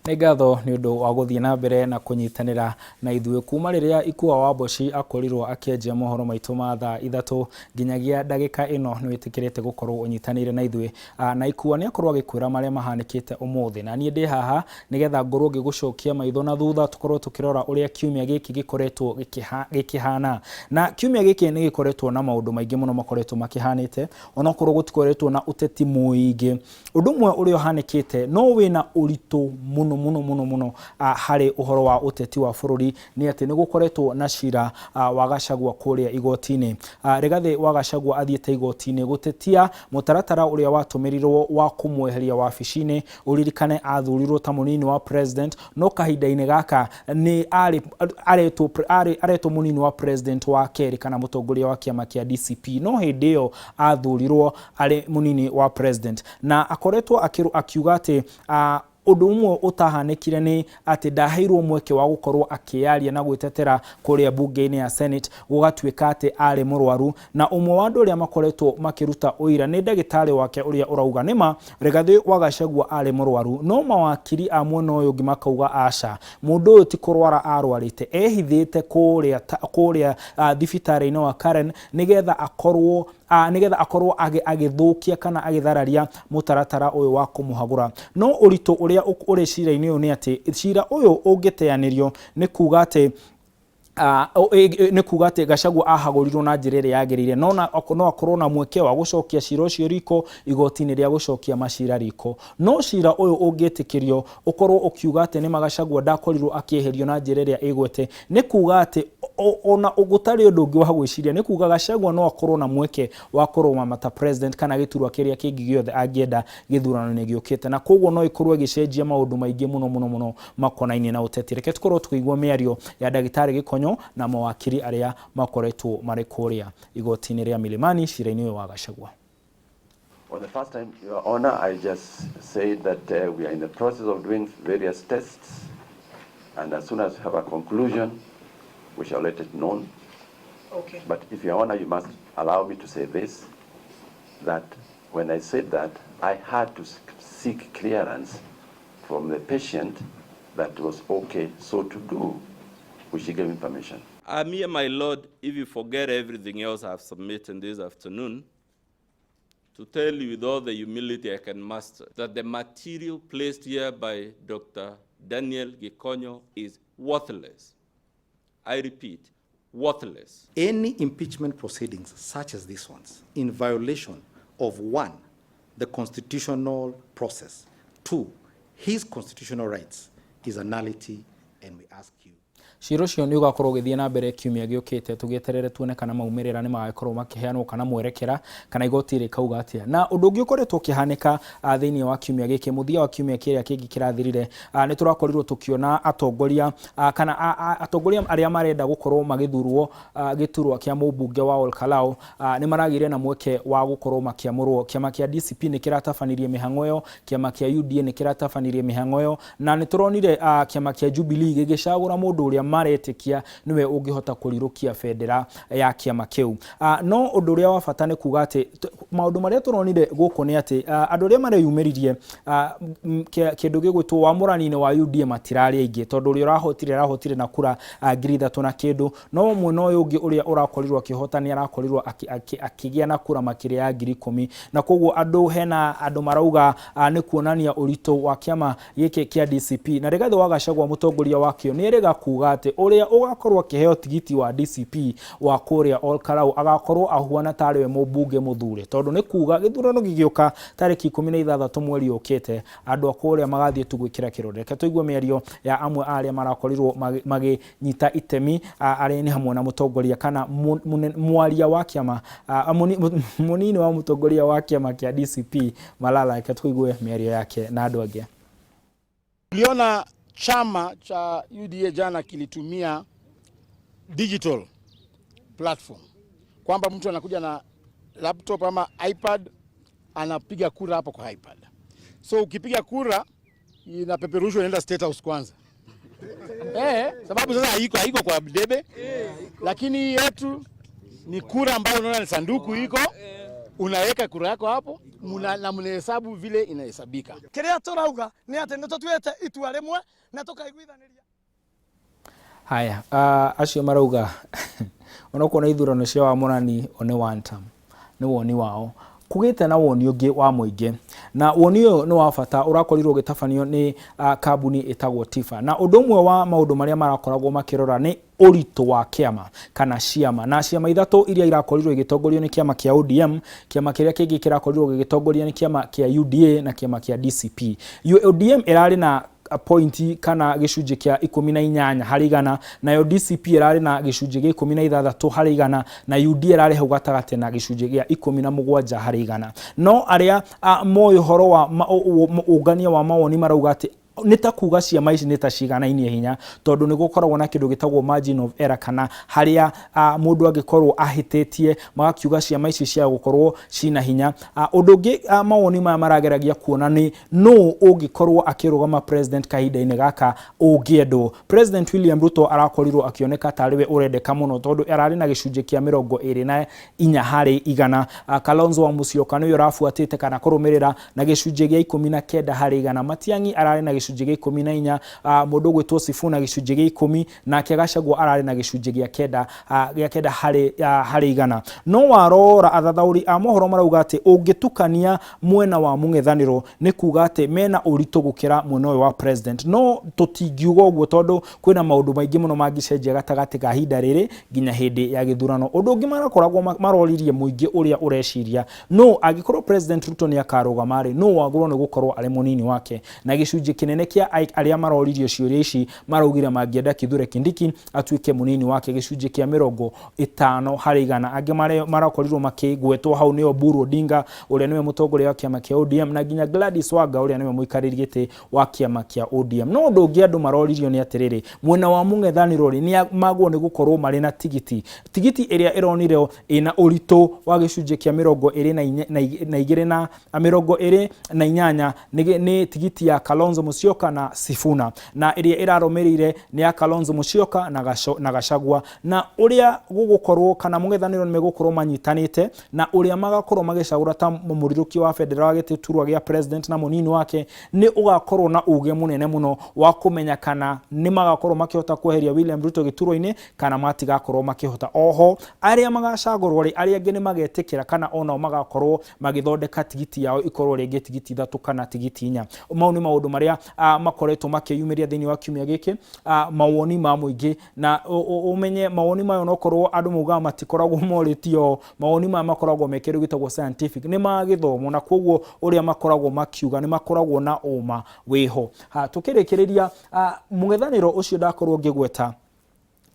Nĩ ngatho nĩ ũndũ wa gũthiĩ na mbere na kũnyitanĩra na ithuĩ kuma rĩrĩa Ikua wa Mboci akorirwo akĩanjia mohoro maitũ ma thaa 3 nginyagia ndagĩka ĩno nĩ wĩtĩkĩrĩte gũkorwo ũnyitanĩire na ithuĩ. Na Ikua nĩ akorwo agĩkwĩra marĩa mahanĩkĩte ũmũthĩ, na niĩ ndĩ haha nĩgetha ngorwo ngĩgũcokia maitho na thutha tũkorwo tũkĩrora ũrĩa kiumia gĩkĩ gĩkoretwo gĩkĩhana. Na kiumia gĩkĩ nĩ gĩkoretwo na maũndũ maingĩ mũno makoretwo makĩhanĩte, onokorwo gũtikoretwo na ũteti mũingĩ. Ũndũ ũmwe ũrĩa ũhanĩkĩte no wĩna ũritũ mũno mũno mũno mũno harĩ ũhoro wa ũteti wa bũrũri nĩ atĩ nĩ gũkoretwo na cira wa Gachagua kũrĩa igoti-inĩ. Rigathĩ wa Gachagua athiĩte igoti-inĩ gũtetia mũtaratara ũrĩa watũmĩrirwo wa kũmweheria wabici-inĩ. Ũririkane athurirwo ta mũnini wa president, no kahinda-inĩ gaka nĩ arĩ aretwo arĩ aretwo mũnini wa president wa kerĩ kana mũtongoria wa kĩama kĩa DCP, no hĩndĩ ĩyo athurirwo arĩ mũnini wa president, na akoretwo akiuga atĩ ũndũ ũmwe ũtahanĩkire nĩ atĩ ndaheirwo mweke wa gũkorwo akĩyaria na gwĩtetera kũrĩa bunge-inĩ ya Senate, gũgatuĩka atĩ arĩ mũrwaru. Na ũmwe wa andũ arĩa makoretwo makĩruta ũira nĩ ndagĩtarĩ wake ũrĩa ũrauga nĩma Rigathĩ wa Gachagua arĩ mũrwaru, no mawakiri a mwena ũyũ ũngĩ makauga aca, mũndũ ũyũ ti kũrwara arwarĩte, ehithĩte kũrĩa kũrĩa thibitarĩ-inĩ wa Karen nĩgetha akorwo agĩthũkia kana agĩthararia mũtaratara ũyũ wa kũmũhagũra. No ũritũ ũrĩa ũrĩ cira-inĩ ũyũ nĩ atĩ cira ũyũ ũngĩteanĩrio nĩ kuga atĩ Gachagua ahagũrirwo na njĩra ĩrĩa yagĩrĩire, no akorwo na mweke wa gũcokia cira ũcio riko igoti-inĩ rĩa gũcokia macira riko. No cira ũyũ ũngĩtĩkĩrio ũkorwo ũkiuga atĩ nĩma Gachagua ndakorirwo akĩeherio na njĩra ĩrĩa ĩgwete, nĩ kuga atĩ ona gũtarĩ ũndũ ũngĩ wa gwĩciria, nĩ kuga Gachagua no akorwo na mweke wa kũrũgama ta president kana gĩturwa kĩrĩa kĩngĩ gĩothe angĩenda gĩthurano-inĩ gĩũkĩte, na koguo no ĩkorwo ĩgĩcenjia maũndũ maingĩ mũno mũno mũno makonainie na ũteti. Reke tũkorwo tũkĩigua mĩario ya ndagĩtarĩ Gĩkonyo na mawakiri arĩa makoretwo marĩ kũrĩa igoti-inĩ rĩa Milimani cira-inĩ ũyũ wa Gachagua. For the first time, Your Honor, I just said that we are in the process of doing various tests, and as soon as we have a conclusion, we shall let it known. But if Your Honor, you must allow me to say this, that when I said that, I had to seek clearance from the patient that was okay so to do, which he gave me permission. I'm here, my Lord, if you forget everything else I've submitted this afternoon, to tell you with all the humility I can muster that the material placed here by Dr. Daniel Gikonyo is worthless. I repeat, worthless. Any impeachment proceedings such as these ones, in violation of one, the constitutional process, two, his constitutional rights, is a nullity, and we ask you Cira ũcio nĩ ũgakorwo ũgĩthiĩ na mbere kiumia gĩũkĩte, tũgĩeterere tuone kana maumĩrĩra nĩ magakorwo makĩheanwo kana mwerekera kana igoti rĩkauga atĩa. Na ũndũ ũngĩ ũkoretwo ũkĩhanĩka thĩinĩ wa kiumia gĩkĩ, mũthia wa kiumia kĩrĩa kĩngĩ kĩrathirire, nĩ tũrakorirwo tũkĩona atongoria kana atongoria arĩa marenda gũkorwo magĩthurwo gĩturwa kĩa mũmbunge wa Olkalau nĩ maragĩire na mweke wa gũkorwo makĩamũrwo. Kĩama kĩa DCP nĩ kĩratabanirie mĩhang'o ĩyo, kĩama kĩa UDA nĩ kĩratabanirie mĩhang'o ĩyo, na nĩ tũronire kĩama kĩa Jubilee gĩgĩcagũra mũndũ ũrĩa maretĩkia nĩwe ũngĩhota kũrirũkia bendera ya kĩama kĩu. No ũndũ ũrĩa wa bata nĩ kuga atĩ maũndũ marĩa tũronire gũkũ nĩ atĩ andũ arĩa mareyumĩririe kĩndũ gĩgwĩtwo wamũrani-inĩ wa UDA matirarĩ aingĩ, tondũ ũrĩa ũrahotire arahotire na kura 3000 na kĩndũ, no mwena ũyũ ũngĩ ũrĩa ũrakorirwo akĩhota nĩ arakorirwo akĩgĩa na kura makĩria ya 10,000. Na koguo andũ hena andũ marauga nĩ kuonania ũritũ wa kĩama gĩkĩ kĩa DCP. Na Rigathĩ wa Gachagua, mũtongoria wakĩo, nĩ erĩga kuga atĩ ũrĩa ũgakorwo akĩheo tigiti wa DCP wa kũrĩa Olkalau agakorwo ahuana tarĩ we mũmbunge mũthure, tondũ nĩ kuga gĩthurano gĩgĩũka tarĩki 16 mweri ũkĩte, andũ a kũrĩa magathiĩ tu gwĩkĩra kĩrore. Reke tũigue mĩario ya amwe a arĩa marakorirwo magĩnyita itemi, arĩa nĩ hamwe na mũtongoria kana mwaria wa kĩama, mũnini wa mũtongoria wa kĩama kĩa DCP, Malala. Reke tũigue mĩario yake na andũ angĩ. Tuliona chama cha UDA jana kilitumia digital platform kwamba mtu anakuja na laptop ama iPad, anapiga kura hapo kwa iPad. So ukipiga kura inapeperushwa, inaenda State House kwanza. Sababu sasa haiko kwa debe, lakini yetu ni kura ambayo unaona ni sanduku iko. Unaweka kura yako hapo na mnahesabu vile inahesabika. Kiria turauga ni ati ni tutuite itua rimwe na tukaiguithaniria. Haya, acio marauga onokorwo nĩ ithurano cia wamũrani o nĩ one term, nĩ woni wao. Kũgĩte na woni ũngĩ wa mũingĩ, na woni ũyũ nĩ wa bata, ũrakorirwo ũgĩtabanio nĩ kambuni ĩtagwo Tifa. Na ũndũ ũmwe wa maũndũ marĩa marakoragwo makĩrora nĩ ũritũ wa kĩama kana ciama, na ciama ithatũ iria irakorirwo igĩtongorio nĩ kĩama kĩa ODM, kĩama kĩrĩa kĩngĩ kĩrakorirwo gĩgĩtongorio nĩ kĩama kĩa UDA na kĩama kĩa DCP. ODM ĩrarĩ na pointi kana gĩcunjĩ kĩa 18 harĩ igana, nayo DCP ĩrarĩ na gĩcunjĩ gĩa 16 harĩ igana, na UDA ĩrarĩ hau gatagatĩ na gĩcunjĩ gĩa 17 harĩ igana. No arĩa moĩ ũhoro wa ũngania wa mawoni marauga atĩ nĩ ta kuga ciama ici nĩ ta ciganainie hinya, tondũ nĩ gũkoragwo na kĩndũ gĩtagwo margin of error, kana harĩa mũndũ angĩkorwo ahĩtĩtie, magakiuga ciama ici cia gũkorwo cina hinya. Ũndũ ũngĩ mawoni maya marageragia kuona nĩ nũ ũngĩkorwo akĩrũgama president kahinda-inĩ gaka ũngĩendwo. President William Ruto arakorirwo akĩoneka tarĩ we ũrendeka mũno, tondũ ararĩ na gĩcunjĩ kĩa 24 harĩ igana. Kalonzo wa Musyoka nĩwe ũrabuatĩte kana kũrũmĩrĩra na gĩcunjĩ gĩa 19 harĩ igana. Matiang'i ararĩ na gĩcunjĩ gĩa 14, mũndũ ũgwĩtwo Sifuna gĩcunjĩ gĩa 10, nake Gachagua ararĩ na gĩcunjĩ gĩa 9 harĩ igana. No warora athathaũri a mohoro marauga atĩ ũngĩtukania mwena wa mũng'ethanĩro nĩ kuga atĩ mena ũritũ gũkĩra mwena ũyũ wa president. No tũtingiuga ũguo tondũ kwĩna maũndũ maingĩ mũno mangĩcenjia gatagatĩ ka ihinda rĩrĩ nginya hĩndĩ ya gĩthurano. Ũndũ ũngĩ marakoragwo maroririe mũingĩ ũrĩa ũreciria, no angĩkorwo President Ruto nĩ akarũgama rĩ, no wagũrwo nĩ gũkorwo arĩ mũnini wake. Na gĩcunjĩ kĩnene kĩa arĩa maroririo ciũria ici maraugire mangĩenda Kithure Kindiki atuĩke mũnini wake, gĩcunjĩ kĩa 50 harĩ igana. Angĩ marakorirwo makĩgwetwo hau nĩ Oburu Odinga ũrĩa nĩwe mũtongoria wa kĩama kĩa ODM, na nginya Gladys Wanga ũrĩa nĩwe mũikarĩri gĩtĩ wa kĩama kĩa ODM. No ũndũ ũngĩ andũ maroririo nĩ atĩrĩrĩ, mwena wa mũng'ethanĩro rĩ, nĩ magwo nĩ gũkorwo marĩ na tigiti ĩrĩa ĩronire ĩna ũritũ wa gĩcunjĩ kĩa 22 na 28 nĩ tigiti ya Kalonzo Musyoka na Sifuna, na ĩrĩa ĩrarũmĩrĩire nĩ ya Kalonzo Musyoka na Gachagua. Na ũrĩa gũgũkorwo kana mũng'ethanĩro nĩ megũkorwo manyitanĩte, na ũrĩa magakorwo magĩcagũra ta mũrirũki wa bendera wa gĩturwa gĩa president na mũnini wake, nĩ ũgakorwo na uge mũnene mũno wa kũmenya kana nĩ magakorwo makĩhota kweheria William Ruto gĩturwa-inĩ kana matigakorwo makĩhota. Oho arĩa magacagũrwo rĩ, arĩa angĩ nĩ magetĩkĩra kana onao magakorwo magĩthondeka tigiti yao ikorwo rĩngĩ tigiti 3 kana tigiti 4. Mau nĩ maũndũ marĩa makoretwo makĩyumĩria thĩinĩ wa kiumia gĩkĩ, mawoni ma mũingĩ. Na ũmenye mawoni mayo nokorwo andũ maugaga matikoragwo morĩtio, mawoni maya makoragwo me kĩndũ gĩtagwo scientific, nĩ ma gĩthomo, na koguo ũrĩa makoragwo makiuga nĩ makoragwo na ũma wĩho. Tũkĩrĩkĩrĩria mũng'ethanĩro ũcio ndakorwo ngĩgweta,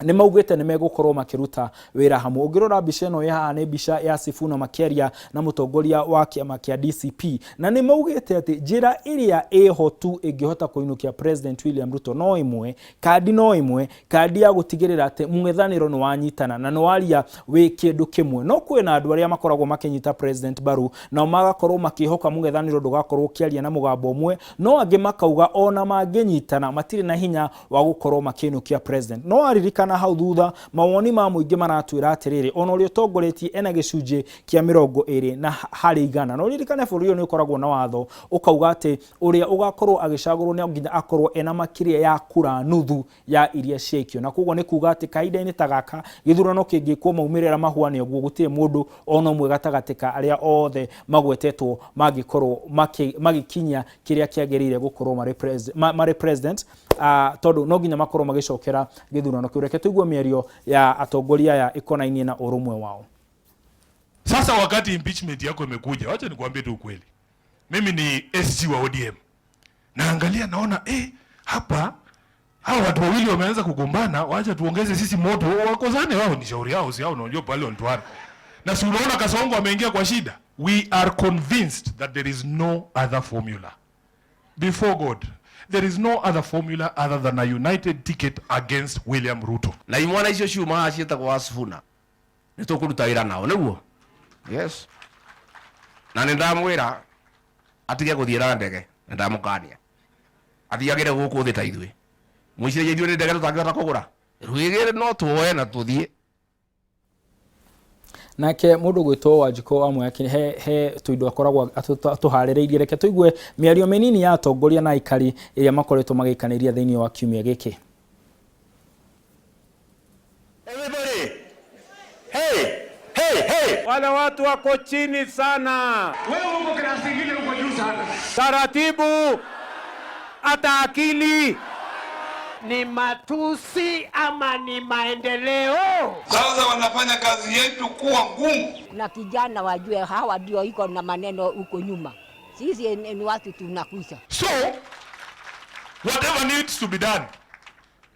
nĩ maugĩte nĩ megũkorwo makĩruta wĩra hamwe. Ũngĩrora mbica ĩno ĩ haha nĩ mbica ya Sifuna makĩaria na mũtongoria wa kĩama kĩa DCP, na nĩ maugĩte atĩ njĩra ĩrĩa ĩho tu ĩngĩhota kũinũkia President William Ruto no ĩmwe, kandi no ĩmwe, kandi ya gũtigĩrĩra atĩ mũng'ethanĩro nĩ wanyitana na nĩ waria wĩ kĩndũ kĩmwe. No kwĩna andũ arĩa makoragwo makĩnyita President mbaru, nao magakorwo makĩhoka mũng'ethanĩro ndũgakorwo ũkĩaria na mũgambo ũmwe, no angĩ makauga ona mangĩnyitana matirĩ na hinya wa gũkorwo makĩinũkia President. No aririkana hau thutha mawoni ma mũingĩ maratwĩra atĩrĩrĩ, ona ũrĩa ũtongoretie ena gĩcunjĩ kĩa 20 na harĩ igana. Na ũririkane bũrũri ũyũ nĩ ũkoragwo na watho ũkauga atĩ ũrĩa ũgakorwo agĩcagũrwo nĩ nginya akorwo ena makĩria ya kura nuthu ya iria ciaikio. Na koguo nĩ kuga atĩ kahinda-inĩ ta gaka gĩthurano kĩngĩkwo maumĩrĩra mahuane ũguo, gũtirĩ mũndũ ona ũmwe gatagatĩ ka arĩa othe magwetetwo mangĩkorwo magĩkinyia kĩrĩa kĩagĩrĩire gũkorwo marĩ president, tondũ no nginya makorwo magĩcokera gĩthurano kĩu. Reke tũigue mĩario ya atongoria aya ĩkonainie na ũrũmwe wao. Sasa wakati impeachment yako imekuja, wacha nikuambie tu ukweli. Mimi ni SG wa ODM. Naangalia naona hapa hao watu wawili wameanza kugombana, wacha tuongeze sisi moto, wakozane wao, ni shauri yao, si hao unajua pale walituana. Na si unaona Kasongo ameingia kwa shida. We are convinced that there is no other formula. Before God, there is no other formula other than a united ticket against William Ruto. Na imwana icio ciuma ciĩtagwo wa Sifuna, nĩ tũkũruta wĩra nao, nĩguo? Yes. Na nĩ ndamwĩra atige gũthiĩ na ndege, nĩ ndamũkania. Athiagĩre gũkũ thĩ ta ithuĩ. Mwĩciragia ithuĩ nĩ ndege tũtangĩhota kũgũra. Rwĩgĩ no tuoe na tũthiĩ. Nake mũndũ gwĩtwo Wanjikũ wa Mwea he, he tũindo akoragwo atũharĩrĩirie. Reke tũigue mĩario mĩnini ya atongoria na aikari ĩrĩa makoretwo magĩikanĩria thĩinĩ wa kiumia gĩkĩ. Everybody. Hey, hey, hey. Wale watu wako chini sana. Wewe uko klasi ingine uko juu sana. Taratibu, hata akili. Ni matusi ama ni maendeleo? Sasa wanafanya kazi yetu kuwa ngumu, na kijana wajue hawa ndio iko na maneno huko nyuma. Sisi ni watu tunakwisha. So whatever needs to be done,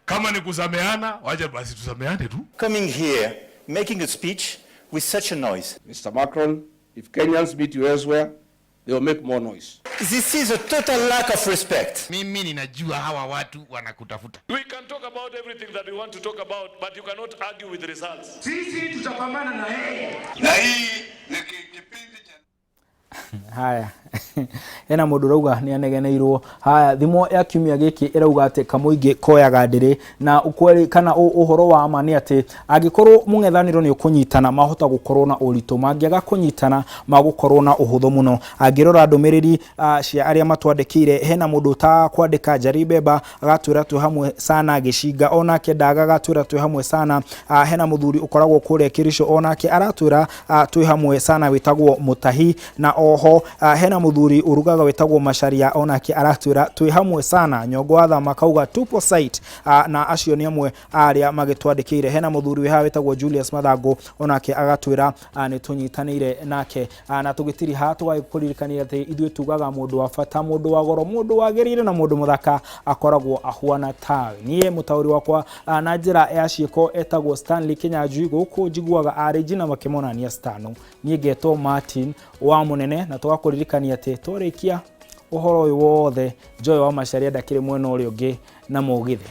kama ni kusameana, wacha basi tusameane tu. Coming here, making a speech with such a noise. Mr. Macron, if Kenyans meet you elsewhere, they will make more noise. This is a total lack of respect. Mimi ninajua hawa watu wanakutafuta. We can talk about everything that we want to talk about, but you cannot argue with results. Sisi tutapambana na yeye. Na hii ni kipindi cha Haya, hena mũndũ ũrauga nĩ anegeneirwo. Haya, thimo ya kiumia gĩkĩ ĩrauga atĩ kamũingĩ koyaga ndĩrĩ na ukweli kana ũhoro wa ma nĩ atĩ angĩkorwo mũng'ethanĩro nĩ ũkũnyitana mahota gũkorwo na ũritũ, mangĩaga kũnyitana magũkorwo na ũhũthũ mũno. Angĩrora ndũmĩrĩri cia arĩa matwandĩkĩire, hena mũndũ ũtakwandĩka Njari Beba agatwĩra twĩ hamwe sana, Gĩcinga onake ndaga agatwĩra twĩ hamwe sana. Hena mũthuri ũkoragwo kũrĩa Kĩricũ onake aratwĩra twĩ hamwe sana, wĩtagwo Mũtahi. Na oho hena mũthuri ũrugaga wĩtagwo Macharia onake aratwĩra twĩ hamwe sana. Nyongo wa Thama akauga tupo site. Na acio nĩ amwe arĩa magĩtwandĩkĩire. Hena mũthuri wĩ haha wĩtagwo Julius Mathango onake agatwĩra nĩ tũnyitanĩire nake. Na tũgĩtiriha tũgagĩkũririkania atĩ ithuĩ tugaga mũndũ wa bata, mũndũ wa goro, mũndũ wagĩrĩire na mũndũ mũthaka akoragwo ahuana tawe. Niĩ mũtaũri wakwa na njĩra ya ciĩko etagwo Stanley Kinyanjui, gũkũ njiguaga arĩ Gina makĩmonania Stano. Niĩ ngetwo Martin wa Mũnene, na tũgakũririkania atĩ twarĩkia ũhoro ũyũ wothe Joy wa Macharia ndakĩrĩ mwena ũrĩa ũngĩ na mũgithi.